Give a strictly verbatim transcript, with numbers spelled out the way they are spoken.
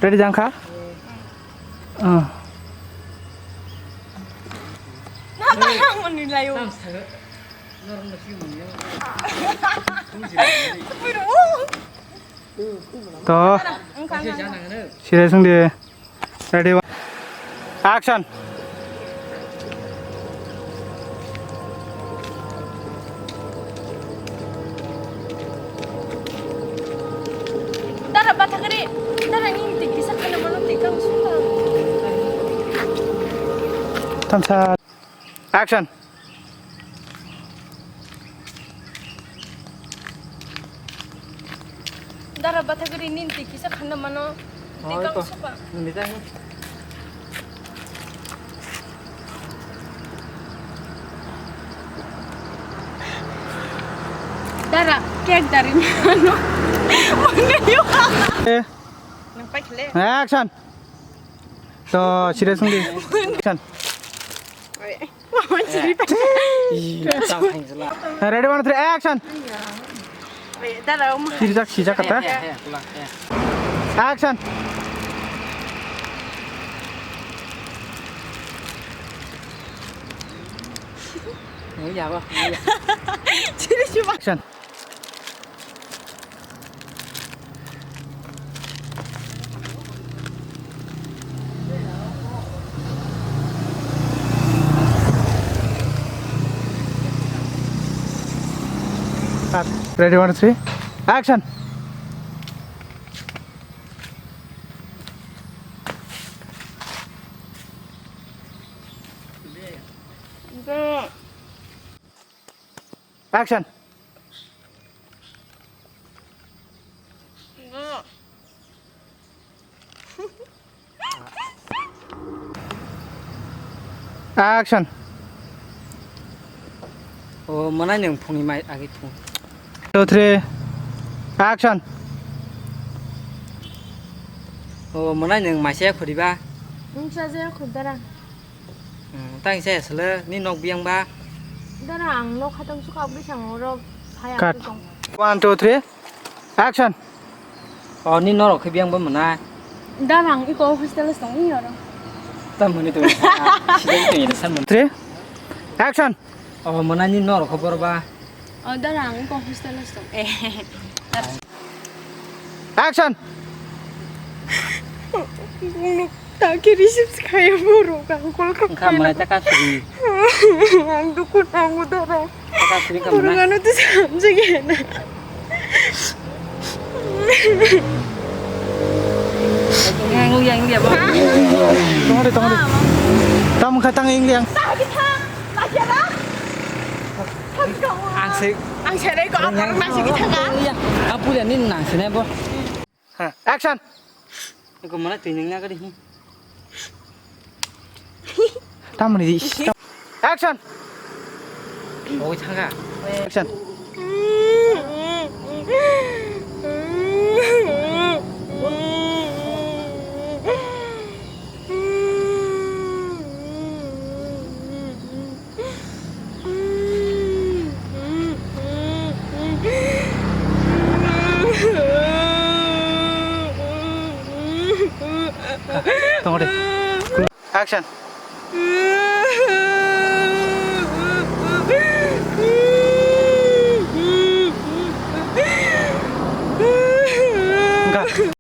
Ready jang kha? Ah. To. Serious wng di. Ready, one. Action. Dara bathakari, dara ni tiki sa kana mano tika usuka. Tamsa. Action. Dara bathagari nin twi kisa khanda mano. Oi, twi kang ko. Supa. Nini tang. Dara cake dari mano. Mano yo. Eh. Nang pai khle. Action. To serious ngi. Action. Oi. Ready, one, three, action. Sijak, sijak kata. Action. Action. Cut. Ready, one, three, action. Action. Action. O mwnai nwng phungni mai agi phung. Two, three, action. O mwnai nwng maisa khuriba. Nwng sa je khudara. Hmm, tang se sele ni nok biyang ba. Dara ang nok hatang suka abri sang oro phaya. Cut. Tong. One, two, three, action. O ni norok khe biyang ba mwnai. Dara ang iko hostel tong ni oro. Tam mani to. Sidai to ni san. Three, action. O mwnai ni norok khe bor ba. O dara ang iko hostel tong. Eh. Action. Bungno ta khe receive khaye borok ang call kha. Wngkha mwnai ta kasuri. Ang dukhu nango dara. Ta kasuri wngkha mwnai. Borok ano to samjagena. Yang yang ya ba. Tong de tong de. Tam kha tang yang yang. Ang se ang se rei ko apa nang sigi thanga. Apu ya ni nang se ne bo. Ha, action. Eko mana twi nang na gari hi. Tamoni di. Action. Oi thanga. Action. Tong de. Action.